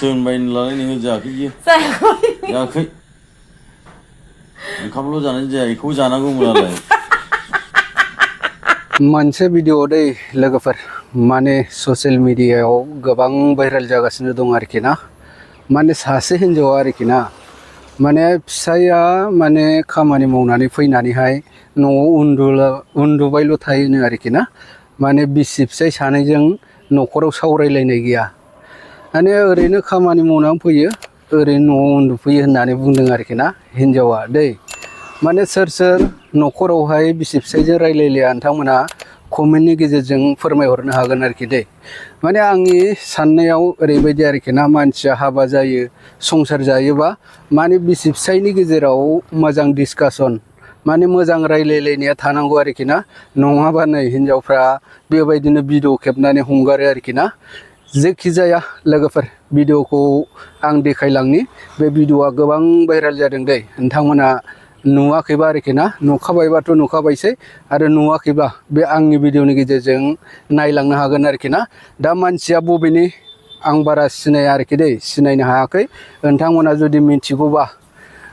होनबाय नालाय नोङो जायाखै इयो जायाखै ओंखामल' जानाय जाया बेखौ जानांगौमोन नालाय मोनसे भिडिअ दै लोगोफोर माने ससियेल मिडियायाव गोबां भाइरेल जागासिनो दं आरोखि ना माने सासे हिन्जावा आरोखि ना माने फिसाया माने खामानि मावनानै फैनानैहाय न'आव उन्दुबायल' थायोनो आरोखि ना माने बिसि फिसाय सानैजों न'खराव सावरायलायनाय गैया माने ओरैनो खामानि मावनानै फैयो ओरैनो न'आव उन्दुफैयो होननानै बुंदों आरोखि ना हिन्जावा दै माने सोर सोर न'खरावहाय बिसि फिसायजों रायलायलाया नोंथांमोना कमेन्टनि गेजेरजों फोरमायहरनो हागोन आरोखि दै माने आंनि साननायाव ओरैबायदि आरोखि ना मानसिया हाबा जायो संसार जायोबा माने बिसि फिसायनि गेजेराव मोजां डिसकासन माने मोजां रायलायलायनाया थानांगौ आरोखि ना नङाबा नै हिन्जावफ्रा बेबायदिनो भिडिअ खेबनानै हंगारो आरोखि ना जेखि जाया लोगोफोर भिडिअखौ आं देखायलांनि बे भिडिअआ गोबां भाइरेल जादों दै नोंथांमोना नुवाखैबा आरोखि ना नुखाबायबाथ' नुखाबायसै आरो नुवाखैबा बे आंनि भिडिअनि गेजेरजों नायलांनो हागोन आरोखि ना दा मानसिया बबेनि आं बारा सिनाया आरोखि दै सिनायनो हायाखै नोंथांमोना जुदि मिथिगौबा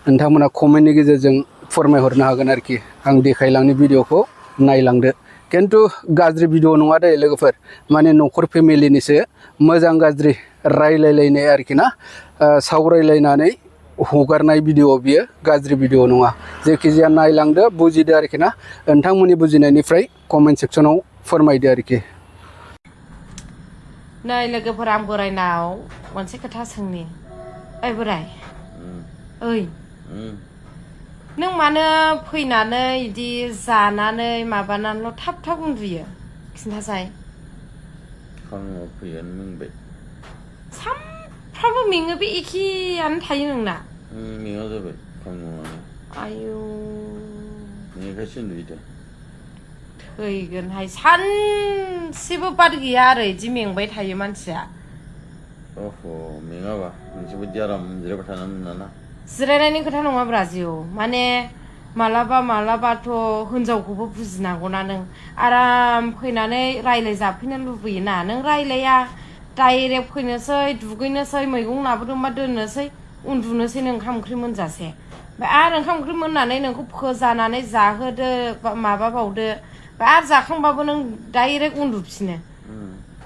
नोंथांमोना कमेन्टनि गेजेरजों फोरमायहरनो हागोन आरोखि आं देखायलांनि भिडिअखौ नायलांदो खिन्थु गाज्रि भिडिअ नङा दै लोगोफोर माने न'खर फेमिलिनिसो मोजां गाज्रि रायलायलायनाय आरोखि ना सावरायलायनानै हगारनाय भिडिअ बियो गाज्रि भिडिअ नङा जेखिजाया नायलांदो बुजिदो आरोखि ना नोंथांमोननि बुजिनायनिफ्राय कमेन्ट सेक्सनाव फोरमायदो आरोखि नै लोगोफोर आं बोरायनाव मोनसे खोथा सोंनि ओइ बोराय ओइ नों मानो फैनानै इदि जानानै माबानानैल' थाब थाब उन्दुयो खिन्थासाय खामानियाव फैयानो मेंबाय सानफ्रामबो मेङो बे एखेयानो थायो नोंना मेङा जाबाय खामानि मावनानै आयौ मेंनायखायसो उन्दुयो दा थैगोनहाय सानसेबो बाद गैया आरो इदि मेंबाय थायो मानसिया अह मेङाबा नोंसोरबायदि आराम जिरायबाय थानो मोनाना जिरायनायनि खोथा नङा ब्रा जिउ माने मालाबाथ' हिनजावखौबो बुजिनांगौना नों आराम फैनानै रायलाय जाफैनो लुबैयोना नों रायलाया डाइरेक्ट फैनोसै दुगैनोसै मैगं लाबोदोंबा दोननोसै उन्दुनोसै नों ओंखाम ओंख्रि मोनजासे ओमफ्राय आरो ओंखाम ओंख्रि मोननानै नोंखौ फोजानानै जाहोदो बा माबाबावदो आरो जाखांबाबो नों डाइरेक्ट उन्दुफिनो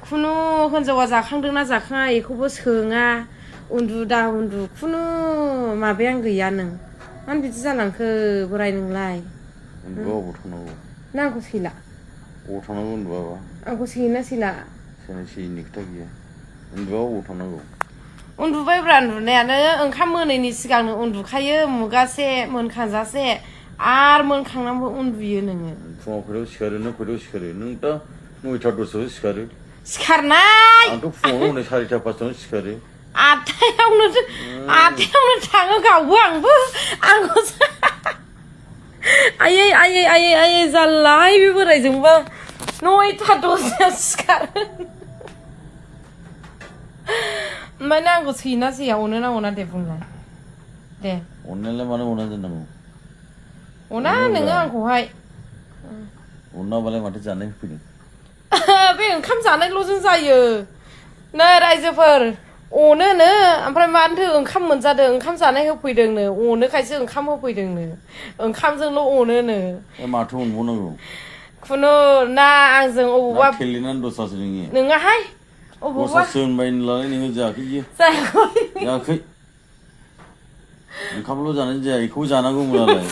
खुनु हिनजावा जाखांदोंना जाखाङा बेखौबो सोङा उन्दु दा उन्दु खुनु माबायानो गैया नों मानो बिदि जालांखो बोराय नोंलाय उन्दुबा अबाव थांनांगौ ना आंखौ सैला अबाव थांनांगौ उन्दुआबा आंखौ सैयोना सैला सैयिनि खोथा गैया उन्दुबा अबाव थांनांगौ उन्दुबायब्रा उन्दुनायानो ओंखाम मोनैनि सिगांनो उन्दुखायो मुगासे मोनखांजासे आरो मोनखांनानैबो उन्दुयो नोङो फुङाव खयथायाव सिखारो नों खयथायाव सिखारो नों दा 9टा 10टायाव सिखारो सिखारनाय आंथ' फुङावनो हनै 4टा 5टायावनो सिखारो आठथायावनो थाङो गावबो आंखौ आयै जालाय बे बोरायजोंबो 9टा 10टायाव सिखारो ओमफ्राय नों आंखौ सैयोना सैया अनो नांगौना दे बुंलाय दे अननायालाय मानो अना दोननांगौ अना नोङो आंखौहाय अनाबालाय माथो जानाय होफैदों बे ओंखाम जानायल'जों जायो नै रायजोफोर अनोनो ओमफ्राय मानोथो ओंखाम मोनजादों ओंखाम जानाय होफैदोंनो अनोखायसो ओंखाम होफैदोंनो ओंखामजोंल' अनोनो माथो अनबावनांगौ खुनु ना आंजों अबावबा थेलेनानै दस्रासो नोङो नोङाहाय अबावबा दस्रासो होनबाय नालाय नोङो जायाखै इयो जायाखै जायाखै ओंखामल' जानाय जाया बेखौ जानांगौमोन नालाय